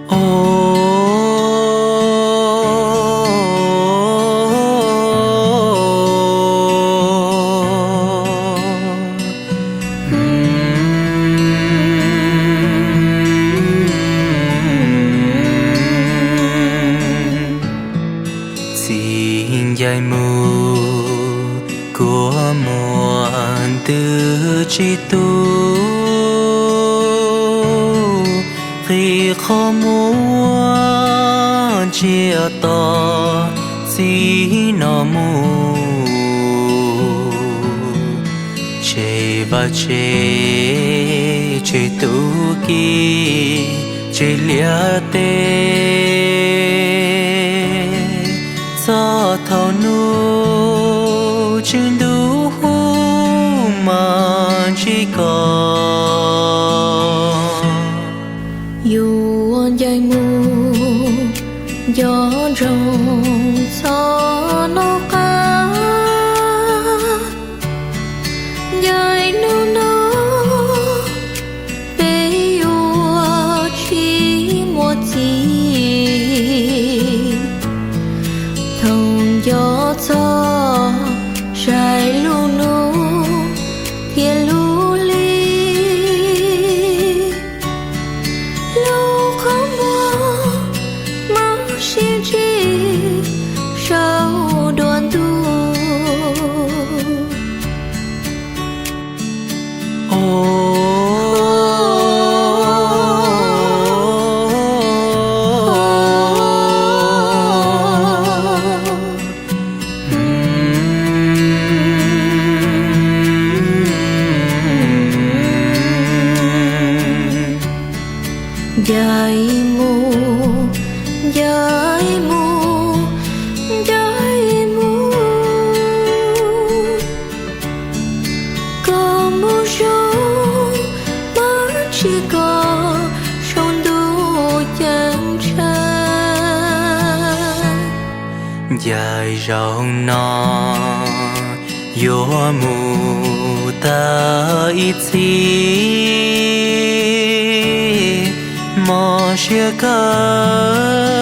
Os, txiv ncaim mus kua muag twb tsis tu, qhib qhov muag ntsia tos txiv no mus. Tseg vaj tse, tseg tub ki, tseg liaj teb, txog thaum nus tsw ntuj hu mas ntsib koj. Yuav ncaim mus nco ntsoov txhob noj qab, ncaim hnub no peb yuav tsis muaj txiv. Thaum nco txog saib lub hnub thiab lub hli, lub qhov muag mas sib ntsib saum dua ntuj. Ncaim mus, ncaim mus, ncaim mus, koj mus zoo, mam ntsib koj saum ntuj ceeb tsheej. Ncaim zaum no yuav mus tau ib txhis, mob siab kawg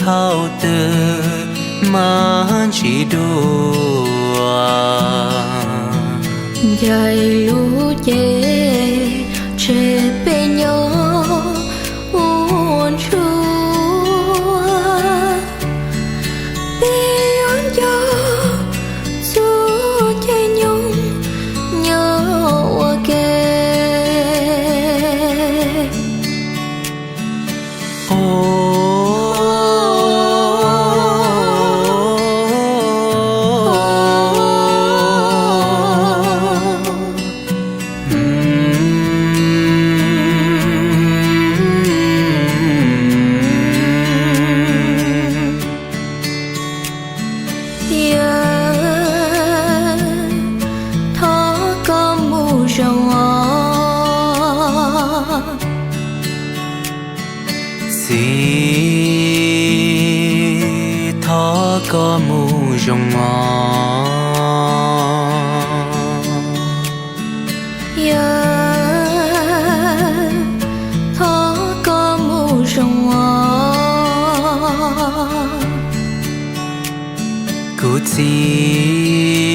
thaum twg mam ntsib dua. Ncaim lub cev tseg peb nyob ua ntsuag, peb yuav nco txhua caij nyoog nyob ua ke. Yawg, thov koj mus zoo os. Txiv, thov koj mus zoo os. Yawg, thov koj mus zoo os. Kuv txiv,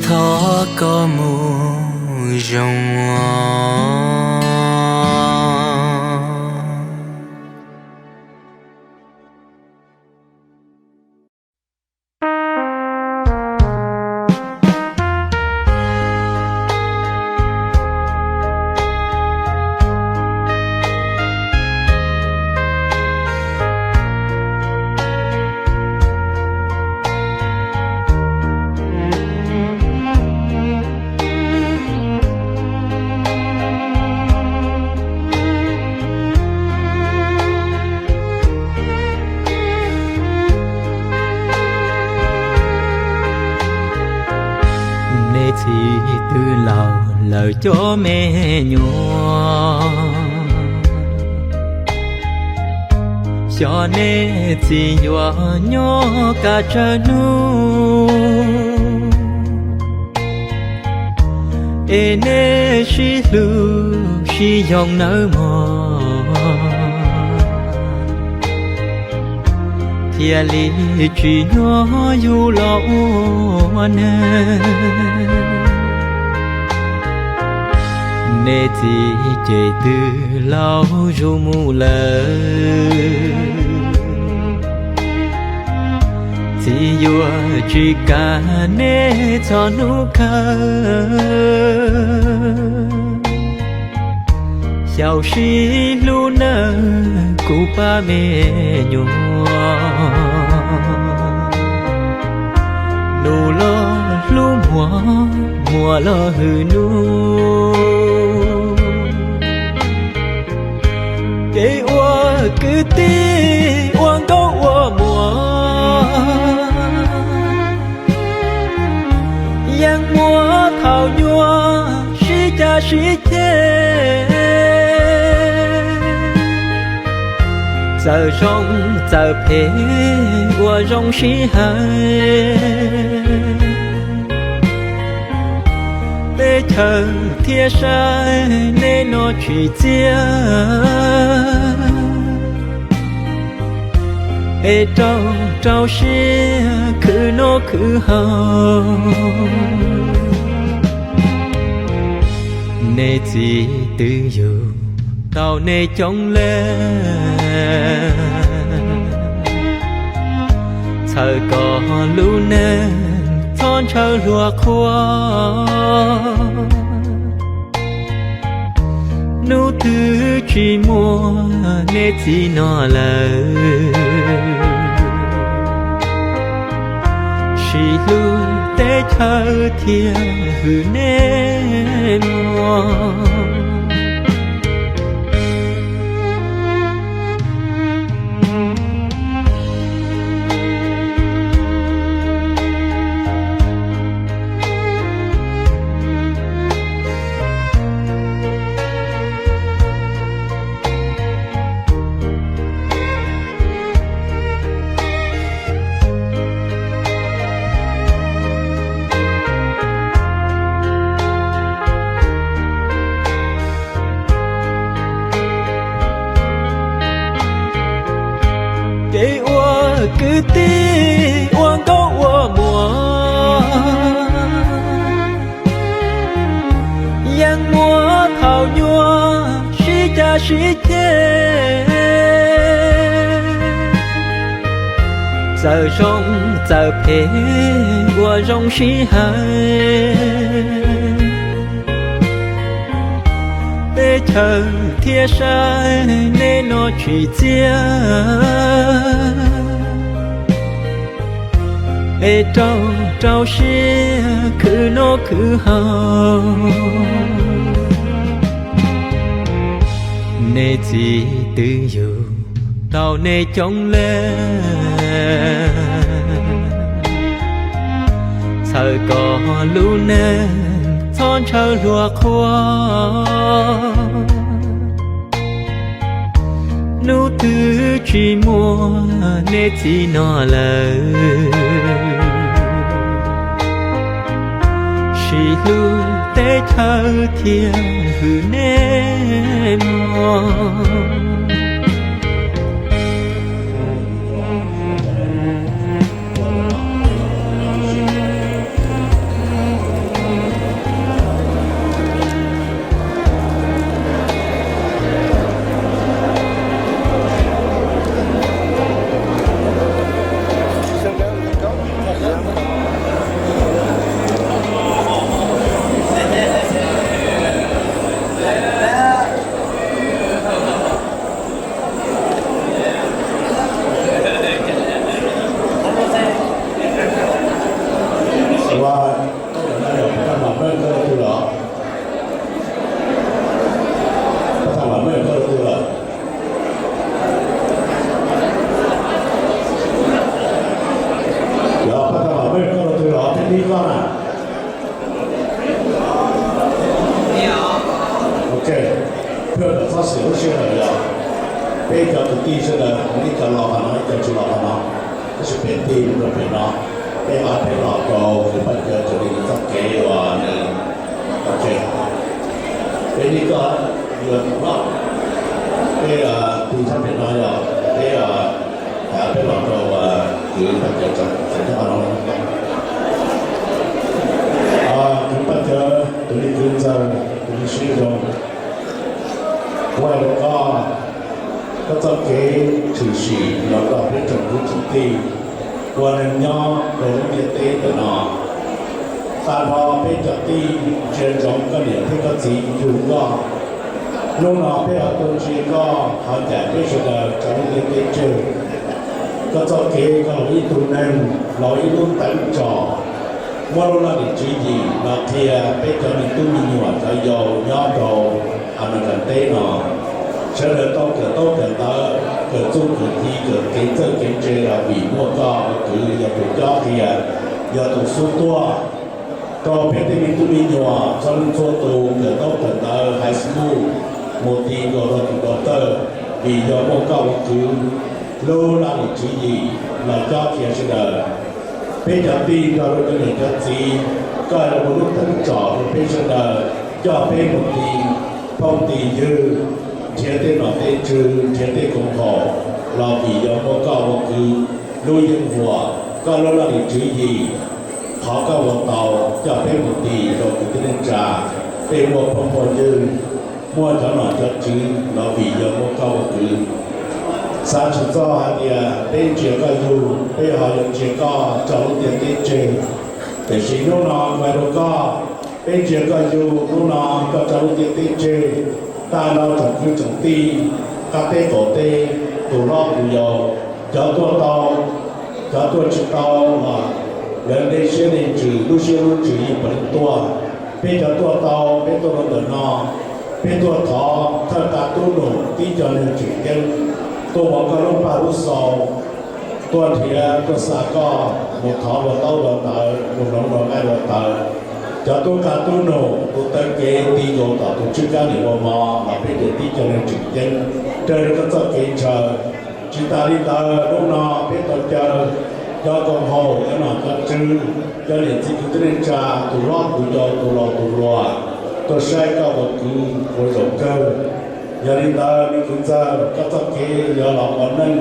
thov koj mus zoo os. Nej txiv twb laus lawm cov me nyuam, xyov nej txiv yuav nyob kaj tsawg hnub, es nej sib hlub sib yoo nawb mog. thiaj li tsis nyob yug los ua neeg. Nej txiv ces twb laus zus mus lawm, txiv yuav tsis kam nej txog hnub kawg. Xyaum sib hlub nawb kuv pab me nyuam, nus los hlub muam, muam los hwm nus, ces ua kwv tij ua nkauj ua muam, yeej muaj thaum nyuaj sib cav sib ceg, txawm zoo txawm phem ua zoo sib hais. Teb chaws thiaj saib nej no tsis txiaj, es rau rau siab khwv noj khwv haus. Nej txiv twb yug tau nej coob leej, txhawm kom lub neej txhob ntshaw hluas qhua. Hnub twg tsis muaj nej txiv no lawm, sib hlub teb chaws thiaj hwm nej mog. Ces ua kwv tij ua nkauj ua muam, yeej muaj thaum nyuaj sib cav sib ceg, txawm zoo txawm phem ua zoo sib hais. Teb chaws thiaj saib nej no tsis txiaj, es rau rau siab khwv noj khwv haus. Nej txiv twb yug tau nej coob leej, txhawm kom lub neej txhob ntshaw hluas qhua. Hnub twg tsis muaj nej txiv no lawm, sib hlub teb chaws thiaj hwm nej mog. Ua, pab tham mam meej koj tus lawm. Pab tham mam meej koj tus lawm. Yog pab tham mam meej koj tus lawm, peb nib koj na. Ok, peb tawm txhob xim lub sij hawm yog peb cov kwv tij sawv daws, ib co los qhov no, ib co tsis los qhov no, tab sis pem ti rau pem no, peb pab peb los rau nws paj cawv raws li nws txoj kev uas nws, ok, peb nib koj, yuav no, peb ti txhob pem no yog peb, peb los rau Kwv Paj Cawv tso, txawm cov no, kwv Paj Cawv, tus me kwv ntxawg, tus me siab zoo, kuv hais rau koj, koj txoj kev tshwm sim los rau peb tsoom kwv tsoom tij ua neeg nyob rau lub ntiaj teb ntawm no, tag nrho peb cov tij ntsia ntsoov koj niam thiab koj txiv yug koj. Hnub no peb ho tuaj ntsia koj, ho cais peb sawv daws rau lub ntiaj teb tseg. Koj txoj kev koj los ib tug neeg, los ib lub teev tsom, muab lub laj lim tswv yim los qhia peb cov me tub me nyuam cov yau nyob rau Amelikas teb no, sawv daws tau kawm ntaub kawm ntawv, kawm txuj kawm ci, kawm kev txawj kev ntse los vim muaj koj ua kwv yog tus cob qhia, yog tus xub tuaj rau peb tej me tub me nyuam txhua leej txhua tus kawm ntaub kawm ntawv high school mus ti nkaus rau tus doctor, vim yog muaj koj ua kwv lub laj lim tswv yim los cob qhia sawv daws. Peb cov tij nrog rau cov niam cov txiv, koj yog ua lub teev tsom rau peb sawv daws, coj peb mus ti phooj ti ywg, nrhiav tej nom tej tswv, nrhiav tej koom haum, los vim yog muaj koj ua kwv lub yeeb huam, koj lub laj lim tswv yim, qhov koj ua tau coj peb mus ti rau kwv tij neej tsa, tej muaj phooj muaj ywg, muaj cov nom cov tswv los vim yog muaj koj ua kwv. Xav tsis txog hais tias peb ntsia koj yug, peb ho yuav ntsia koj tso lub ntiaj teb tseg. Tiam sis hnub no kuv hais rau koj, peb ntsia koj yug, hnub no koj tso lub ntiaj teb tseg, tag nrho tsoom kwv tsoom tij, qab teb qaum teb, tus hlob tus yau, cov tuaj tau, cov tuaj tsis tau los lawv dej siab dej ntsws, lub siab lub ntsws yeej puav leej tuaj. Peb cov tuaj tau, peb tuaj rau ntawm no, peb tuaj thov thawj qab tub num tib co neeg tseem ceeb tuaj ua koj lub paj lub xau, tuaj nrhiav tuaj xa koj mus thov ua ntaub ua ntawv, mus hloov ua nqaij ua tawv. Cov tub qab tub num tus taw kev ti nkaus tom tus tswj kab nim ua mov los peb cov tib co neeg tseem ceeb raws li koj txoj kev ntshaw. Tsis tas li ntawd, hnub no peb tau caw cov koom haum, cov nom cov tswv, cov niam txiv kwv tij neej tsa, tus hlob tus yau, tus laus tus hluas, tuaj saib koj ua kwv ua zaum kawg. Yog li ntawd me kwv ntxawg, koj txoj kev yuav los ua neej,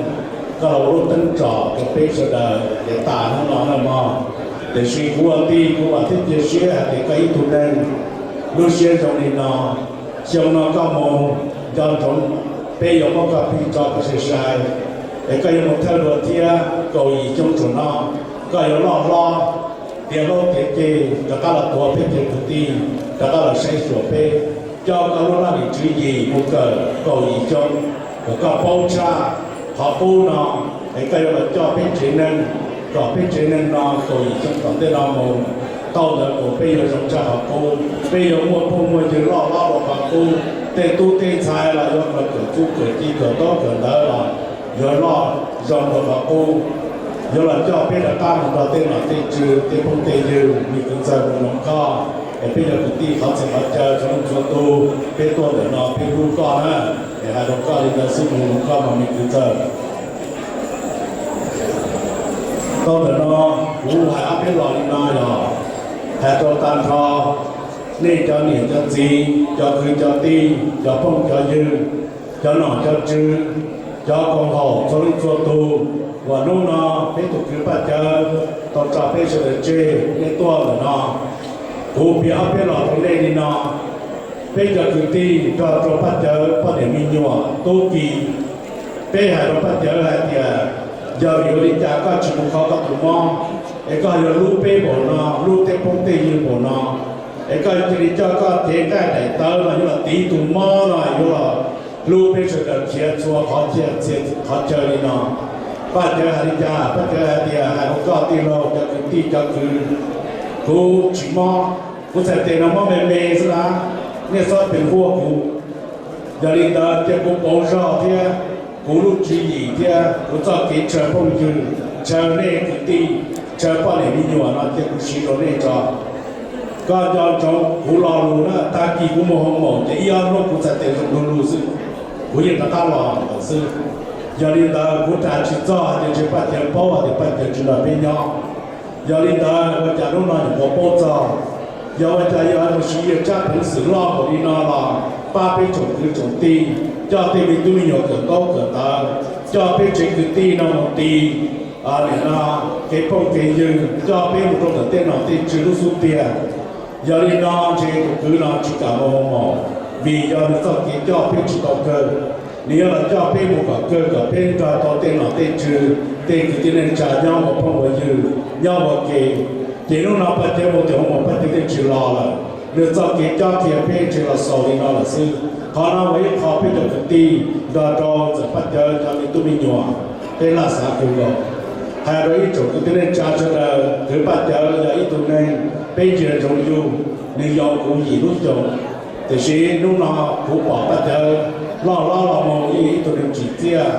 koj los ua lub teeb tsom rau peb sawv daws ces tas hnub no nawb mog. Tiam sis kuv ua tij kuv vam thiab cia siab hais tias koj ib tug neeg lub siab zoo li no, xyoo no koj mus nco ntsoov, peb yuav muab koj plig tso kom sai sai, es koj yuav mus thawj dua thiab. Kaum yim xyoo txog no koj yuav loj hlob, tiav hlob tiav ceg rov qab los tuav peb cov kwv tij, rov qab los saib xyuas peb, coj koj lub laj lim tswv yim mus kawm kaum yim xyoo, kom koj paub tshaj qhov qub no, es koj yuav los coj peb tsev neeg, kom peb tsev neeg no kaum yim xyoo tom ntej no mus, tau ntawd mus peb yuav zoo tshaj qhov qub, peb yuav muaj phooj muaj ywg loj hlob rau qhov qub, tej tub tej ntxhais los yuav los kawm txuj kawm ci kawm ntaub kawm ntawv los yuav loj zoo rau qhov qub, yuav los coj peb rov qab mus nrog tej nom tej tswv tej phooj tej ywg me kwv ntxawg mus noog koj, es peb cov kwv tij qhov txhia qhov chaw txhua leej txhua tus peb tuaj ntawm no peb hlub koj na, es hais rau koj li ntawd xwb, mus noog koj mas me kwv ntxawg. Tau ntawm no kuv hais ob peb los li no yog hais rau tag nrho nej cov niam cov txiv, cov kwv cov tij, cov phooj cov ywg, cov nom cov tswv, cov koom haum txhua leej txhua tus, uas hnub no peb tus kwv Paj Cawv tau tso peb sawv daws tseg nej tuaj ntawm no. Kuv piav ob peb los rau nej li no, peb cov kwv tij nrog rau Paj Cawv poj niam me nyuam tub ki, peb hais rau Paj Cawv hais tias, yog vim ua li cas koj tsis mus kho koj tus mob, es koj yuav hlub peb npaum no, hlub tej phooj tej ywg npaum no, es koj cia li coj koj cev nqaij daim tawv no yuav los tiv tus mob no yuav los hlub peb sawv daws khiav txhua qhov chaw li no. Paj Cawv hais li cas? Paj Cawv hais tias, hais rau koj tij laug cov kwv tij cov kwv, kuv tsis mob, kuv txhais tes no mob me me xwb na, nej txhob pes huaj kuv. Yog li ntawd cia kuv pauv zog thiab kuv lub tswv yim thiab kuv txoj kev ntshaw phooj ywg, ntshaw nej kwv tij, ntshaw poj niam me nyuam no cia kuv siv rau nej tso. Koj nco ntsoov kuv lo lus na, tag kis kuv mus hoo maum ces ib ob hnub kuv txhais tes zoo du lug xwb, kuv yeej rov qab los lawm xwb. Yog li ntawd kuv ras tsis txog hais tias ntshe Paj Cawv paub hais tias Paj Cawv tsis nrog peb nyob. Yog li ntawd ua cas hnub no nyuam qhuav paub txog? Yog ua cas yog mus siv yawg Tsab Pheev xwm loj npaum li no los pab peb tsoom kwv tsoom tij, coj tej me tub me nyuam kawm ntaub kawm ntawv, coj peb tsev kwv tij no mus ti, Nim no kev phooj kev ywg coj peb mus rau ntawm tej nom tej tswv lub xub ntiag. Yog li no ntshe tus kwv no tsis kam mus hoo maum, vim yog nws txoj kev coj peb tsis tau kawg. Nws yog los coj peb mus kom kawg kom peb nrog tau tej nom tej tswv, tej kwv tij neej tsa nyob ua phooj ua ywg, nyob ua ke. Ces hnub no Paj Cawv mus tias hoo maum Paj Cawv thiaj tsis los lawm. Nws txoj kev cob qhia peb ntshe los xaus li no lawm xwb. Qhov no ua ib qho peb cov kwv tij nrog rau ntxawm Paj Cawv cov me tub me nyuam, peb laj xav kawg nkaus. Hais rau ib tsoom kwv tij neej tsa sawv daws, kwv Paj Cawv yog ib tug neeg peb ntsia ntsoov yug, nws yau kuv yim lub xyoos. Tiam sis hnub no kuv pom Paj Cawv loj hlob los mus yeej yog ib tug neeg tsim txiaj,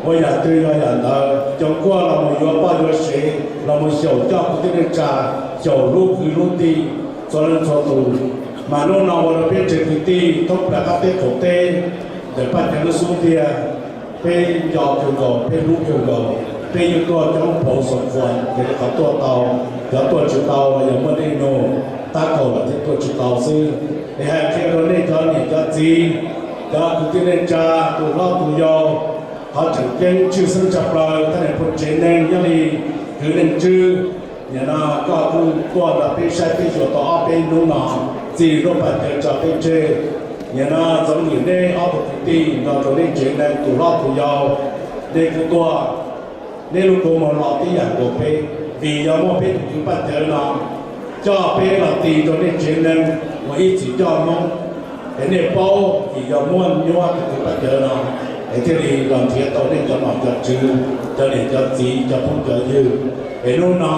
ua yam twg yog yam ntawd, cov kuaj los mus yuav poj yuav sev, los mus xyaum coj kwv tij neej tsa, xyaum hlub kwv hlub tij, txhua leej txhua tus. Mas hnub no ua rau peb tsev kwv tij thoob plaws qab teb qaum teb ntawm Paj Cawv lub xub ntiag, peb nco kawg nkaus, peb hlub kawg nkaus, peb yeej tuaj coob pauv xov khuas, yog li qhov tuaj tau, cov tuaj tsis tau los yog muaj dej nug tab kaum lawm thiaj tuaj tsis tau xwb. Es hais qhia rau nej cov niam cov txiv, cov kwv tij neej tsa, tus hlob tus yau, qhov tseem ceeb tshwj xeeb tshaj plaws thaj niam phooj tsev neeg nyob li kwv Leej Tswb, nim no koj kuj tuaj nrog peb saib peb xyuas tau ob peb hnub no, txij li lub Paj Cawv tso peb tseg. Nim no txoov ywm neb ob tug kwv tij nrog rau neb tsev neeg tus hlob tus yau, nej kuj tuaj, neb lub kua muag los tib yam nkaus peb, vim yog muaj peb tus kwv Paj Cawv no coj peb los ti rau nej tsev neeg uas ib txwm coj Hmoob, es nej paub vim yog muaj nyuab tus kwv Paj Cawv no, es thiaj li los nrhiav tau nej cov nom cov tswv, cov niam cov txiv, cov phooj cov ywg. Es hnub no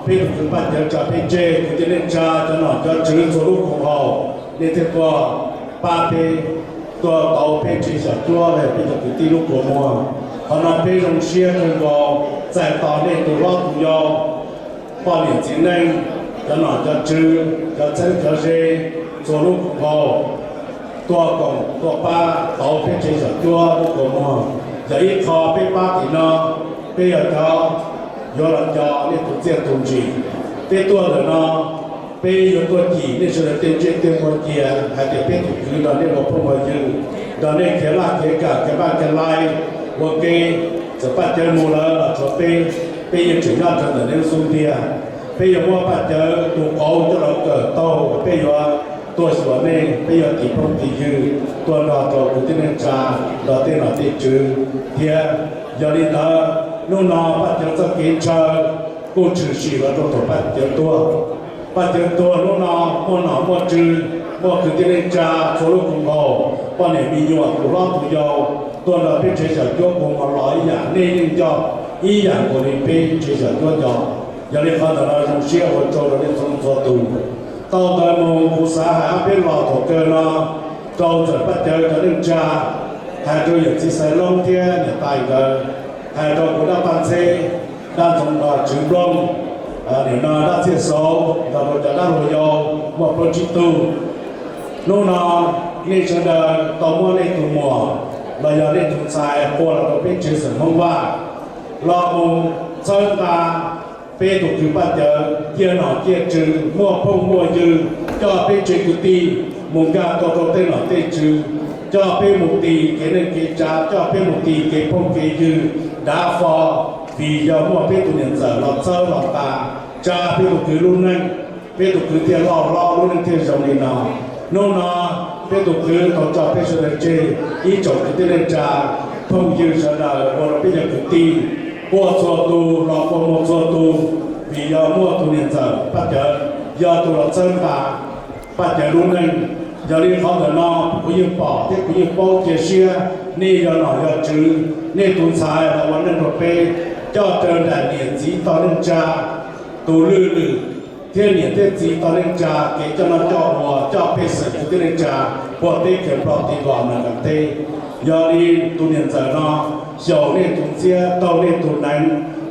peb tus kwv Paj Cawv tso peb tseg, kwv tij neej tsa, cov nom cov tswv txhua lub koom haum, nej thiaj tuaj pab peb, tuaj tau peb tsev xyom cuab los peb cov kwv tij lub kua muag. Qhov no peb zoo siab kawg nkaus txais tos nej tus hlob tus yau, poj niam txiv neej, cov nom cov tswv, cov txheeb cov ze, txhua lub koom haum tuaj koom tuaj pab tau peb tsev xyom cuab lub kua muag. Yog ib qho peb pab tim no, peb yog cov yuav los nco nej tus txiaj tus ntsig. Peb tuaj ntawm no, peb yuav tuaj cim nej sawv daws tej ntsej tej muag cia hais tias peb tus kwv nrog nej ua phooj ua ywg, nrog nej khiav laj khiav kam, khiav vaj khiav laij ua ke. Txawm Paj Cawv mus lawm los tshuav peb, peb yeej tseem nyob rau ntawm nej lub xub ntiag. Peb yuav muab Paj Cawv tus qauv coj los kawm taug, peb yuav tuaj xyuas nej, peb yuav tim phooj tim ywg tuaj nrog rau kwv tij neej tsa, nrog tej nom tej tswv thiab. Yog li ntawd, hnub no Paj Cawv txoj kev ntshaw kuj tshwm sim los rau thaum Paj Cawv tuag. Paj Cawv tuag hnub no muaj nom muaj tswv, muaj kwv tij neej tsa txhua lub koom haum, poj niam me nyuam, tus hlob tus yau tuaj nrog peb tsev xyom cuab kua muag los ib yam, nej yeej nco ib yam nkaus li peb tsev xyom cuab nco. Yog li qhov ntawm no zoo siab ua tsaug rau nej txhua leej txhua tus. Tau ntawd mus kuv xav hais ob peb lo thaum kawg no rau ntxawm Paj Cawv cov neej tsa, hais rau yawm txiv Xaiv Loob thiab niam tais nkawd, hais rau kuv dab Paj Ntxheb, dab Ntxoov Nplooj, Tswv Nplooj, nim no dab Txhiaj Xauv, nrog rau cov dab laug yau muaj plaub tsib tug. Hnub no nej sawv daws tau muab nej tus muam los yog nej tus ntxhais qua los rau peb tsev xeem Hmoob Vaj los mus txhawb nqa peb tus kwv Paj Cawv ciaj nom ciaj tswv, muaj phooj muaj ywg, coj peb tsev kwv tij mus nkag tau rau tej nom tej tswv, coj peb mus ti kev neej kev tsav, coj peb mus ti kev phooj kev ywg dav fo, vim yog muaj peb tus niam ntxawm los txhawb los nqa, tsa peb tus kwv lub neej, peb tus kwv thiaj loj hlob lub neej thiaj zoo li no. Hnub no peb tus kwv tau tso peb sawv daws tseg, ib tsoom kwv tij neej tsa, phooj ywg sawv daws ua rau peb cov kwv tij quaj txhua tus los quaj muag txhua tus, vim yog muaj tus niam ntxawm Paj Cawv yog tus los txhawb nqa Paj Cawv lub neej. Yog li qhov ntawm no kuv yeej pom thiab kuv yeej paub cia siab, nej yog nom yog tswv, nej tus ntxhais los ua neej rau peb, coj raws nraim niam txiv tog neej tsa, tus lwj lwm thiab niam thiab txiv tog neej tsa kev coj noj coj ua, coj pej xeem kwv tij neej tsa puag teb chaws Nplog ti los Meskas teb. Yog li tus niam ntxawm no xyaum nej tus ntxhiab taug nej tus neev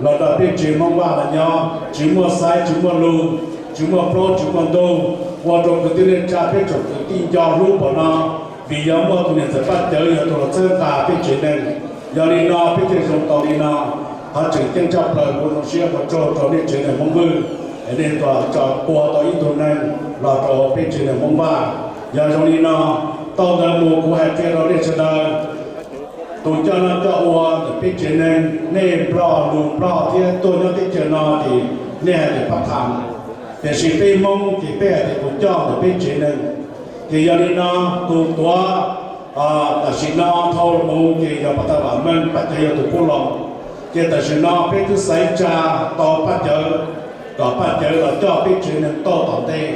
los nrog peb tsev Hmoob Vaj los nyob, tsis muaj xaiv tsis muaj lug, tsis muaj plaub tsis muaj ntug, ua rau kwv tij neej tsa peb tsoom kwv tij nco hlub npaum no, vim yog muaj tus niam ntxawm Paj Cawv yog tus los txhawb nqa peb tsev neeg. Yog li no peb thiaj zoo tau li no. Qhov tseem ceeb tshaj plaws kuv zoo siab ua tsaug rau nej tsev neeg Hmoob Vwj, es nej tau tso qua tau ib tug neeg los rau peb tsev neeg Hmoob Vaj. Yog zoo li no, tau ntawd mus kuv hais qhia rau nej sawv daws, Tus coj noj coj ua ntawm peb tsev neeg, nej Nplog lus Nplog thiab tuaj nyob teb chaws no ces nej hais tias pab tham, tiam sis peb Hmoob ces peb hais tias tus coj ntawm peb tsev neeg. Ces yog li no, tus tuav tam sim no dhau mus ces yog Paj Thawj Vam Meej, Paj Cawv yog tus pub los. Ces tam sim no peb twb xaiv tsa tau Paj Cawv kom Paj Cawv los coj peb tsev neeg tau tom ntej.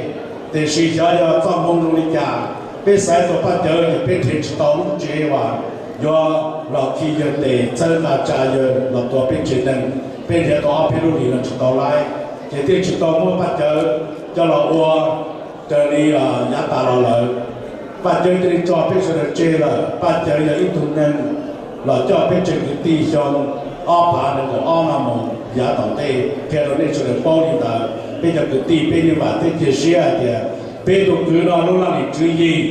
Tiam sis xyov yog txoj hmoo zoo li cas, peb xaiv tau Paj Cawv ces peb nrhiav tsis tau lub tsev uas yuav los khi yawg tes txhawb nqa tsa yawg los tua peb tsev neeg. Peb nrhiav tau ob peb lub hlis no tsis tau laib, ces thiaj tsis tau muab Paj Cawv coj los ua raws li yav tas los lawm. Paj Cawv cia li tso peb sawv daws tseg lawm. Paj Cawv yog ib tug neeg los coj peb tsev kwv tij xyoo ob phav nees nkaum ob no mus yav tom ntej, qhia rau nej sawv daws paub li ntawd. Peb cov kwv tij peb yeej vam thiab cia siab hais tias peb tus kwv no lub laj lim tswv yim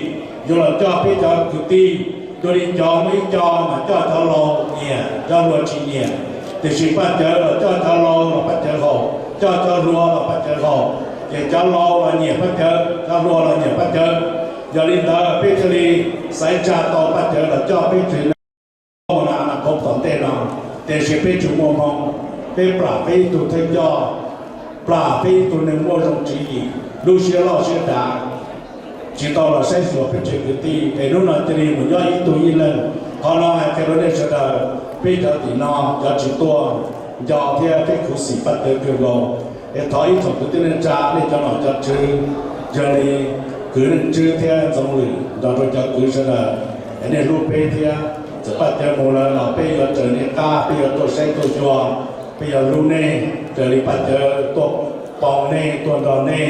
yuav los coj peb cov kwv tij. Dua li cov muaj ib co mas coj cov laus nyiam, cov hluas tsis nyiam. Tiam sis Paj Cawv los coj cov laus los Paj Cawv haum, coj cov hluas los Paj Cawv haum. Ces cov laus los nyiam Paj Cawv, cov hluas los nyiam Paj Cawv. Yog li ntawd peb thiaj li xaiv tsa tau Paj Cawv los coj peb tsev neeg mus na na qhov tom ntej no. Tiam sis peb tsis muaj hmoo, peb plam peb ib tug thawj coj, plam peb ib tug neeg muaj zoo tswv yim, lub siab loj siab dav, tsis tau los saib xyuas peb tsev kwv tij, es hnub no cia li mus nyob ib tug ib leeg. Qhov no hais qhia rau nej sawv daws, peb cov tim no cov tsis tuaj nco thiab peb khuv xim Paj Cawv kawg nkaus. Es thov ib tsoom kwv tij neej tsa, nej cov nom cov tswv, yog li kwv Leej Tswb thiab Ntxoov Lwm nrog rau cov kwv sawv daws, es nej hlub peb thiab. Txawm Paj Cawv mus lawm los peb yuav raws nej qab, peb yuav tuaj saib tuaj xyuas, peb yuav hlub nej raws li Paj Cawv tuaj pab nej, tuaj nrog nej.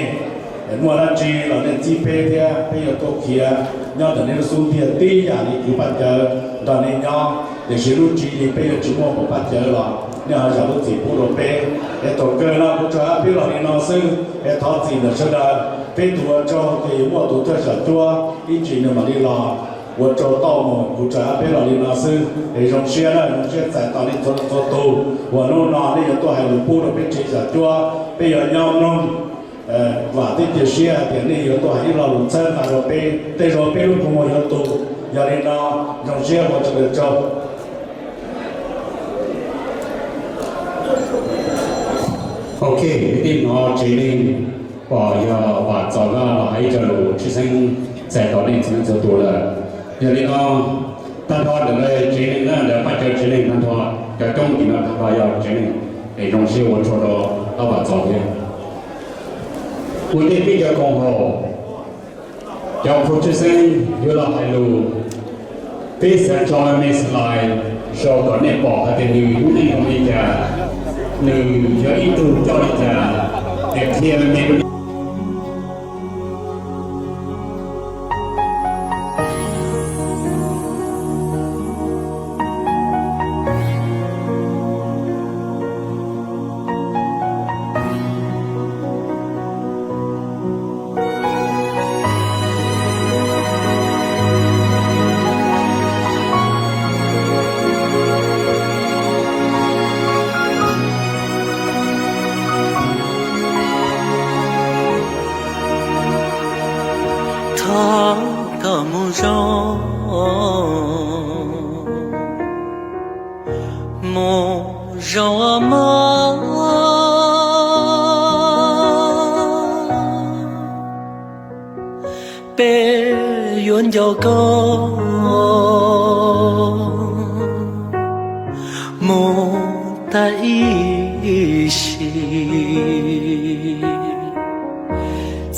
Muaj dab tsi los nej txib peb thiab peb yuav tuaj khiav nyob ntawm nej lub xub ntiag tib yam li kwv Paj Cawv nrog nej nyob. Tiam sis lub tswv yim peb yuav tsis muaj npaum Paj Cawv los nej ho zam lub txim pub rau peb. Es thaum kawg no kuv tsuas hais peb los li no xwb, es thov txim ntawm sawv daws. Peb tus ua tsaug ces yuav muaj tus thawj xyom cuab ib tsam nws mam li los. Ua tsaug tau mus, kuv tsuas hais peb los li no xwb, es zoo siab na, zoo siab txais tos nej txhua txhua tus uas hnub no nej yuav tuaj hais lus pub rau peb tsev xyom cuab, peb yuav nyob mloog. Vam thiab cia siab hais tias nej yuav tuaj hais ib lo lus txhawb nqa rau peb, tej zaum peb lub kua muag yuav tu. Yog li no, zoo siab ua tsaug, tsaug. Ok, kwv tij, hnov tsev neeg pom yog Vam Txos Vaj los hais ib co lus tshwj xeeb txais tos nej txhua leej txhua tus lawm. Yog li no, tag nrho ntawm lawv tsev neeg na, lawv Paj Cawv tsev neeg tag nrho, cov coob tim no tag nrho yog tsev neeg, es zoo siab ua tsaug rau Vam Txos thiab. Ua ntej peb cov koom haum, cov qhua tshwj xeeb yuav los hais lus, peb xav tso me slide sau kom nej pom hais tias nws lub neej zoo li cas, nws yog ib tug coj li cas, es qhia me Thov koj mus zoo, mus zoo mog. Peb yuav nco koj mus tag ib sim.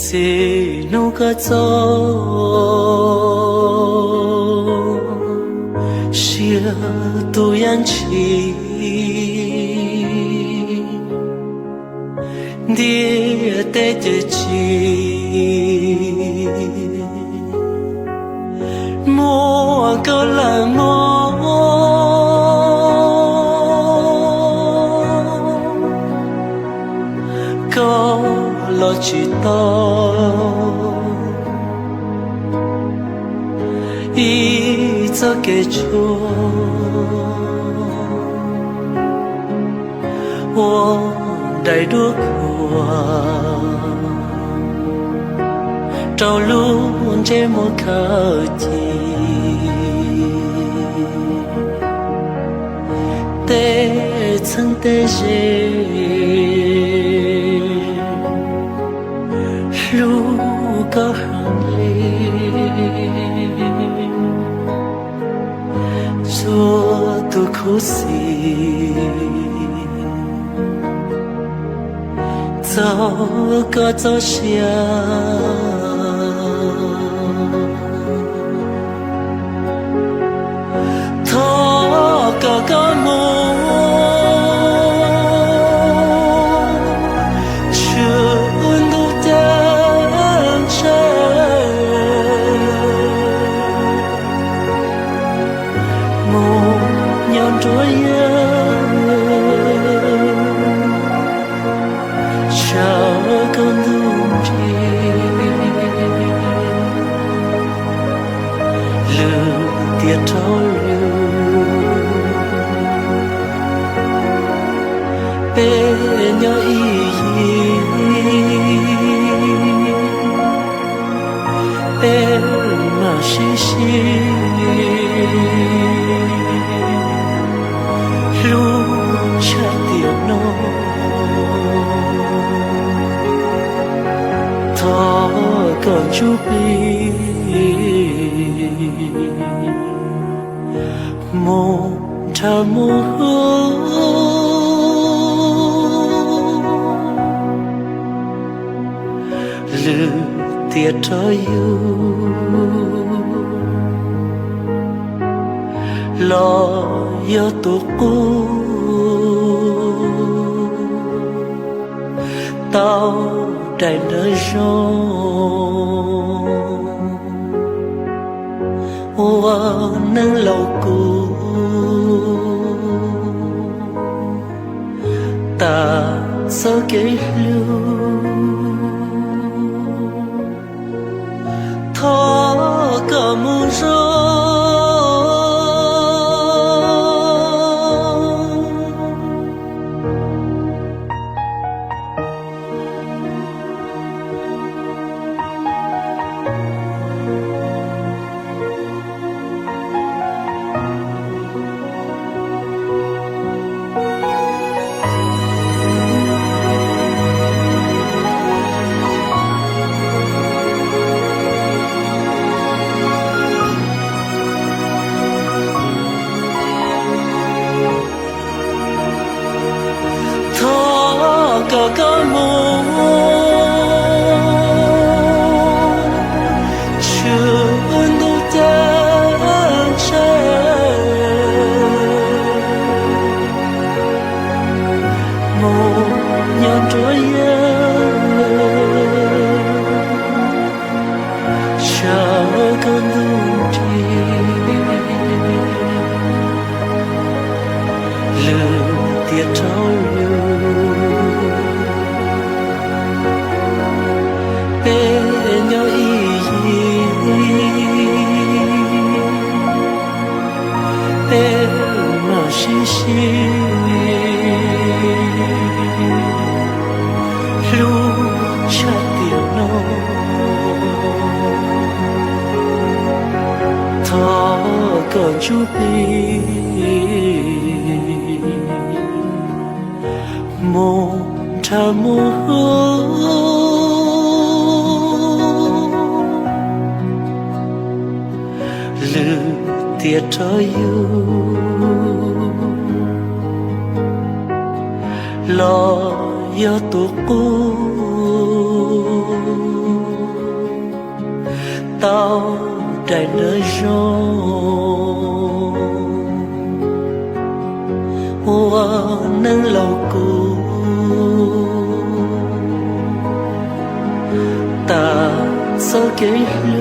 Txij hnub koj txoj sia tu yam ntshis, ntiaj teb ces tsis muaj koj lawm mog. Koj los tsis tau ib txoj kev tshuaj ua daim duab khuam rau lub ntsej muag khaws ci. Tej txheeb tej ze hlub koj heev li, txhua tus khuv xim txog koj txoj sia. Thov kom koj mus tshwm ntuj ceeb tsheej, mus nyob nruab yawg, sawv koj ntuj nrig, lwm tiam rov lwm, peb nyob ib yig, peb mam sib sib hlub tshaj tiam no. Thov kom ntsuj plig mus nrhav mus huv, lwm tiam rov yug los yog tus qub tau daim ntawv zoo ua neej laus kuv tas txoj kev hlub. Thov kom mus zoo. Thov kom koj mus tshwm ntuj ceeb tsheej, mus nyob nruab yawg, sawv koj ntuj nrig, lwm tiam rov lwm, peb nyob ib yig, peb mam sib sib hlub tshaj tiam no. Thov kom ntsuj plig mus nrhav mus huv, lwm tiam rov yug los yog tus qub tau daim ntawv zoo ua neej laus kuv tas txoj kev hlub.